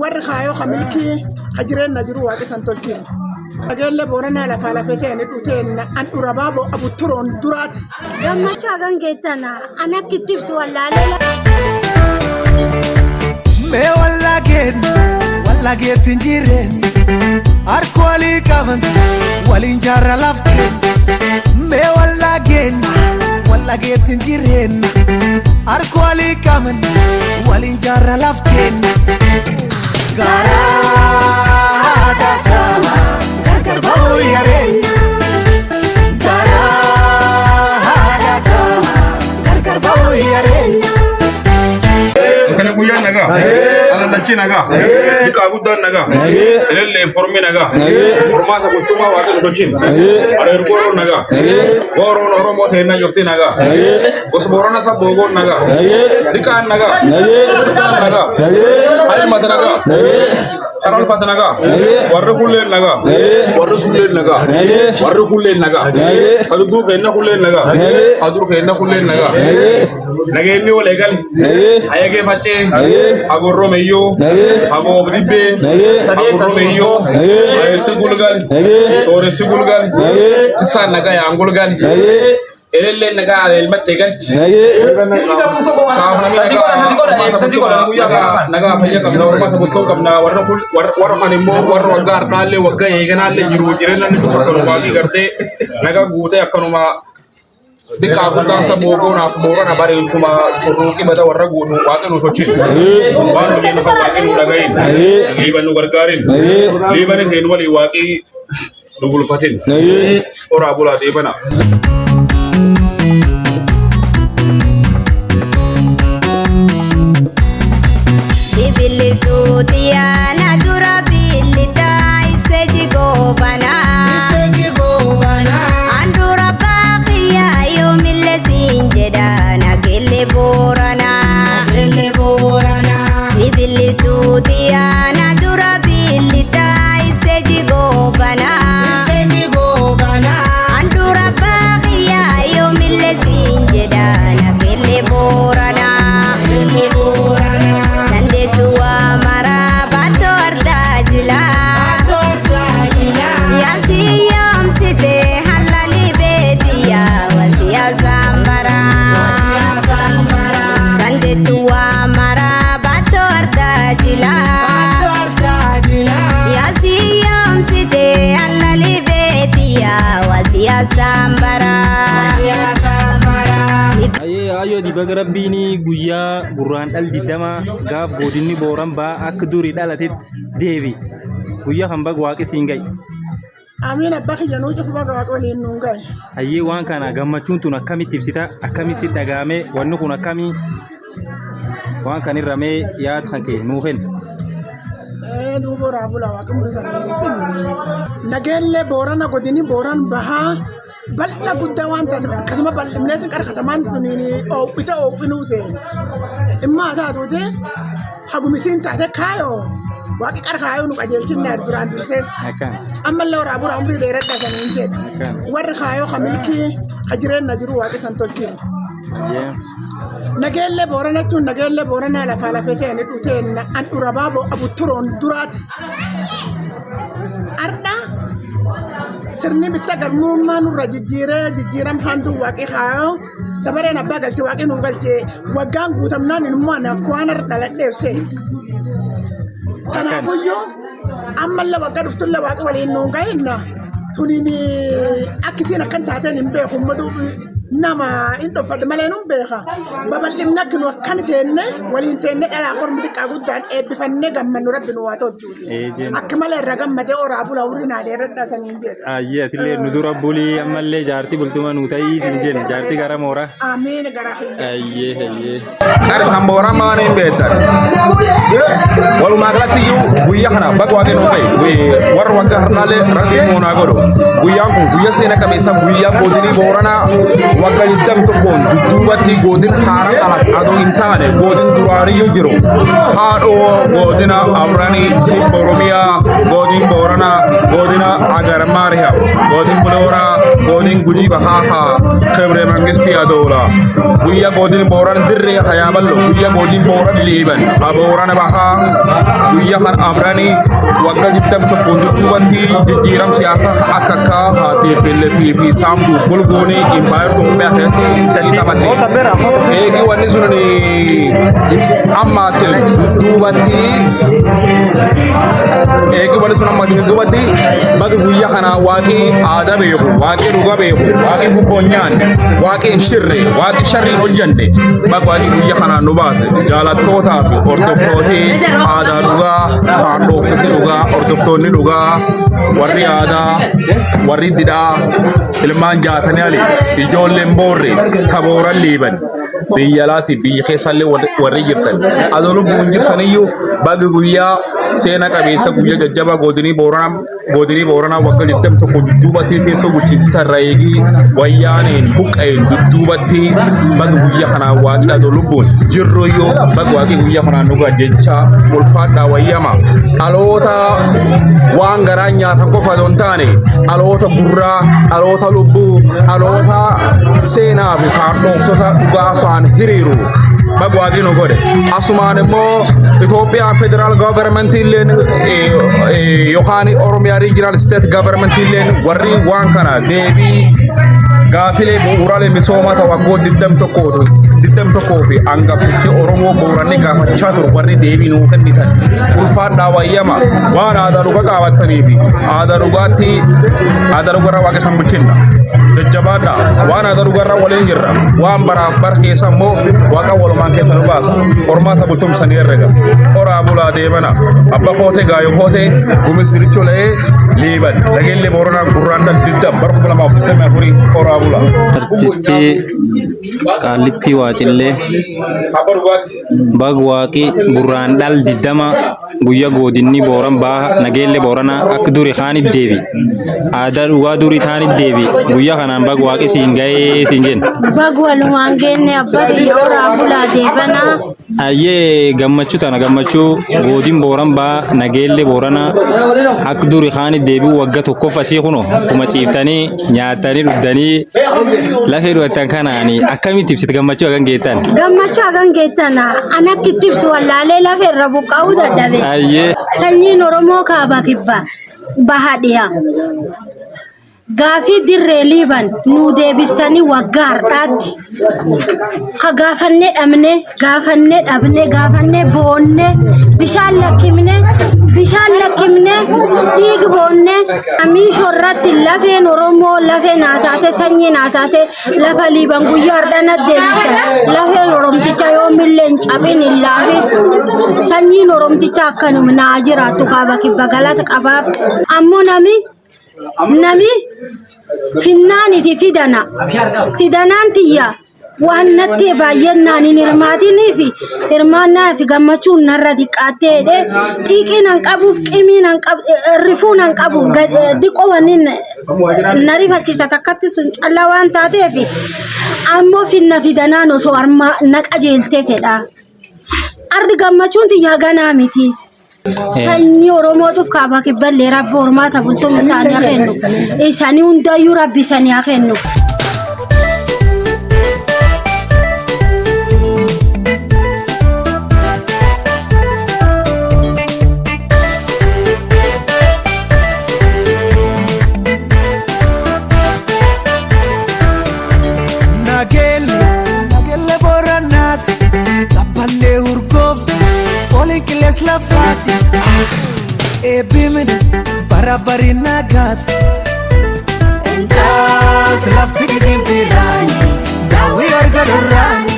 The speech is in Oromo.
Warri kaayoo ka milkii ka jireenna jiru waaqi san tolchine. Nageelle Booranaa lafaa lafee ta'e dhuteen handhuura baaboo abutturoon duraati. Gammachuu hagan geettan an akka itti ibsu wallaalee. Mee wallageen wallageetti hin jirreen harka walii qaban waliin jaarra lafteen. Mee wallageen wallageetti hin jirreen harka walii qaban waliin jaarra lafteen. Garaa daataa gargar ba'uu yareen. Garaa daataa gargar ba'uu yareen. Kana guyyaan nagaa. Alallachi nagaa. Biqaa guddaan nagaa. Ilillee formii nagaa. Formaata bultummaa waaqa nu tolchin. Areer gooroon nagaa. Gooroon Oromoo ta'inna jirti nagaa. Gosa Boorana sabboogoon nagaa. Diqaan nagaa. Guddaan nagaa. Hailmata nagaa. Karalfata nagaa. Warri kulleen nagaa. Warri sulleen nagaa. Warri kulleen nagaa. Kadudduu keenna kulleen nagaa. Kadur keenna kulleen nagaa. Nageenyi wal eegali. Ayagee facee. Agorroo meyyoo. Agoob dibbee. Agorroo meyyoo. Ayeessi gulgali. Sooressi gulgali. Tisaan nagaa yaan gulgali. Elelleen nagaa elmattee galchi. Saafnami nagaa nagaa fayya qabna warra bultoo qabna warra warra kan immoo warra waggaa har'aallee waggaa eeganaallee jiru jireenya inni akkanuma gartee nagaa guutee akkanuma Diqqaa guddaan saboo goonaaf boorana bareentuma curruuqii bata warra guutu waaqni nu sochiin. Waan nu jennu kan waaqni nu dhagahin. Liiban nu gargaarin. Liibani seen walii waaqii nu bulfatin. Horaa bulaa deebana. Bibilituutiyaa na dura billitaa ibsee jigoo banaa. Handhuura baaqiyyaa yoomillee siin jedha nageelle Booranaa. Bibilituutiyaa na dura billitaa ibsee jigoo banaa. Handhuura baaqiyyaa yoomillee siin jedha nageelle Booranaa. Dandeettu waa maraa baatoo ardaa jilaa. Yaasi yoomsite halali beetiya wasiyaasaan baraa. Dandeettu waa maraa baatoo ardaa jilaa. Yaasi yoomsite halali beetiya wasiyaasaan baraa. Ayyee ayyoo dibaga rabbiin guyyaa gurraan dhal 20 gaaf godinni booran baa akka durii dhalatetti deebi. Guyyaa kan baga waaqi siin ga'i. Amiin abbaa kiyya nuu cufu baga waaqa waliin nuun gahe. Ayyee waan kana gammachuun tun akkamitti ibsita? Akkamitti si dhaga'ame? Wanni kun akkamii? Waan kan irra mee yaada kan kee nuu kenni. Duuba horaa bulaa waaqa mul'isa dheeressin. Nageellee Boorana godini Booran bahaa bal'aa guddaa waan taateef akkasuma bal'ifnee sin qarqatamaan tuniin oowwite oowwinuu seeni. Immaa taatuuti hagumisiin taate kaayoo waaqi qarqaayoo nu qajeelchinna duraan dursee. Akkan. Ammallee horaa bulaa umrii dheeradha saniin jedha. Akkan. Warri kaayoo ka milkii ka jireenna jiru waaqi san tolchine. Ayyee. Nageellee Boorana jechuun nageellee Booranaa lafaa lafee ta'e dhuteen handhuura baaboo abutturoon duraati. Ardha sirni bitta galmummaa nurra jijjiiree jijjiiram handuu waaqii kaayoo dabareen abbaa galchee waaqii nu galchee waggaan guutamnaan immoo ani akka waan har'a dhaladheef se'e. Kanaafuyyuu ammallee waggaa dhuftullee waaqii waliin nuun gahinna tuniin akkisiin akkan taateen hin beeku ummatu nama hin dhoffadhe malee nun beeka. Babal'inni akka nu akkan teenne waliin teenne dhalaa kormi xiqqaa guddaan eebbifannee gammannu rabbi nu waa tolchuuti. Ee jenna. Akka malee irra gammadee horaa bula umrii naa dheeradhaa saniin jedha. Ayyee atillee nu dura bulii ammallee jaartii bultuma nuu ta'ii siin jenna jaartii gara mooraa. Amiin gara kiyya. Ayyee ayyee. Qara san booran maal hin beektan. Walumaa galatti iyyuu guyyaa kana baga waaqni nuu ta'e warra waggaa har'aallee rabbiin nuu naa godhu. Guyyaan kun guyyaa seena qabeessa guyyaa godinii booranaa waggaa 21n dudduubatti godin haaraa dhalate adoo hin taane godin duraaniyyuu jiru. Haadhoo godina Afranii Kibba Oromiyaa godina Godin Boorana, godina Agarmaariya, godin Buloora, godin Gujii Bahaaha, Kibre Mangistii Adoola. Guyya godin Booran dirree Hayaaballo, guyya godin Booran Liiban, Boorana Bahaa, guyya kan Abranii waggaa 21 dudduubatti jijjiiram siyaasaa akka akka TPLF fi saamtuu golgoonii impaayar Itoophiyaa keessatti taphatte. Eegi wanni sun amma dudduubatti, eegi wanni sun amma dudduubatti, baga guyyaa kana waaqii aadaa beeku, waaqii dhugaa beeku, waaqii gubboo hin nyaanne, waaqii hin shirre, waaqii sharrii hin hojjanne, baga waaqii guyyaa kanaan nu baase. Jaalattootaa fi hordoftooti aadaa dhugaa, faandooftoti dhugaa, hordoftoonni dhugaa, warri aadaa, warri didhaa, ilmaan Jaatanii Ali, ijoolleen Boorre Tabooran Liiban, biyya alaati biyya keessallee warri jirtan, adoo lubbuun jirtaniyyuu, baga guyyaa seena qabeessa, guyyaa jajjabaa godinii Booranaa, godinii Booranaa waggaa 21 dudduubatti teessoo bulchiinsa irra eegii wayyaaneen buqqa'een dudduubatti, baga guyyaa kanaan waaqii, adoo lubbuun jirruyyuu, baga waaqii guyyaa kanaan dhugaa jecha ulfaadhaa wayyama. Dhaloota waan garaa nyaatan qofa osoo hin taane, dhaloota gurraa, dhaloota lubbuu, dhaloota seenaa fi faandooftota dhugaa faan hiriiru baga waaqii nu godhe. Asumaan immoo Itoophiyaan federal government illeen yookaan Oromiyaa regional state government illeen, warri waan kana deebii gaafilee bu'uuraalee misoomaa ta'u waggoota 21 fi hangaftichi Oromoo Booranni gaafachaa turu, warri deebii nuu kennitan ulfaadhaa wayyama. Waan aadaa dhugaa qaabattanii fi aadaa dhugaatti, aadaa dhugarraa waaqa isan bulchinna. Jajjabaadha, waan aadaa dhugarraa waliin jirra. Waan baraaf bara keessa immoo waaqa walumaan keessa nu baasa. Hormaata bultumsanii herrega. Horaa bulaa deebana. Abba kootee gaayo kootee gumis sirichoo la'ee Liiban Nageellee Booranaa, Gurraandhala 20 bara 2024, horaa bulaa. Artistii Qaallittii Waacillee, Abba dhugaatti. bag waaqii Gurraandhala 20 guyya godinni Booran Baha Nageelle Booranaa akka duri kaanit deebi. Aadaa dhugaa durii taanit deebi. Guyyaa kanaan bag waaqi siin gahee siin jenna. Bag walumaan geenne, abbaa kiyya, horaa bulaa deebanaa. Ayyee, gammachuu tana, gammachuu godin Booran Baha Nageelle Booranaa akka duri kaanit deebi, waggaa tokkoof asii kuno kuma ciiftanii nyaatanii dhugdanii lafee dhugattan kanaani akkamitti ibsite gammachuu hagan geettan? Gammachuu hagan geettan an akka itti ibsu wallaalee lafa irra buqqa'uu dadhabe. Ayyee. Sanyiin Oromoo kaaba kibba baha dhiya. Gaafii dirree Liiban nuu deebistanii waggaa har'aatti. Ka gaafannee dhabne, gaafannee dhabne, gaafannee boonne, bishaan lakkifne, bishaan lakkifne, dhiigi boonne, amiishoo irratti lafeen Oromoo lafee naa taate, sanyii naa taate, lafa Liiban guyyaa har'aa na deebiftan. Lafeen Oromticha yoomillee hin cabin, hin laafin. Sanyiin Oromticha akkanuma naa jiraattu, kaaba kibba galata qabaaf. Ammoo nami finnaaniti fidana fidanaan tiyya waan natti baay'inaan hin hirmaatinii fi hirmaannaa fi gammachuun narra xiqqaattee jedhee xiiqiin han qabuuf, qimiin han qabu, rifuun han qabuuf, diqoo wanni na rifachiisa takkatti sun callaa waan taateef, ammoo finna fidanaan osoo harmaa na qajeeltee fedha. Ardi gammachuun tiyya haganaa miti. Sanyii Oromootuuf kaabaa kibballee rabbi hormaata bultuun isaanii haa kennu. Isaanii hundayyuu rabbi isaanii haa kennu. Nageelle, nageelle Booranaati, taphannee urgooftu, fooliin qilleens lafaati. Eebbimni bara bari nagaati. Intaat lafti dhibin biraani daawwii arga durraani.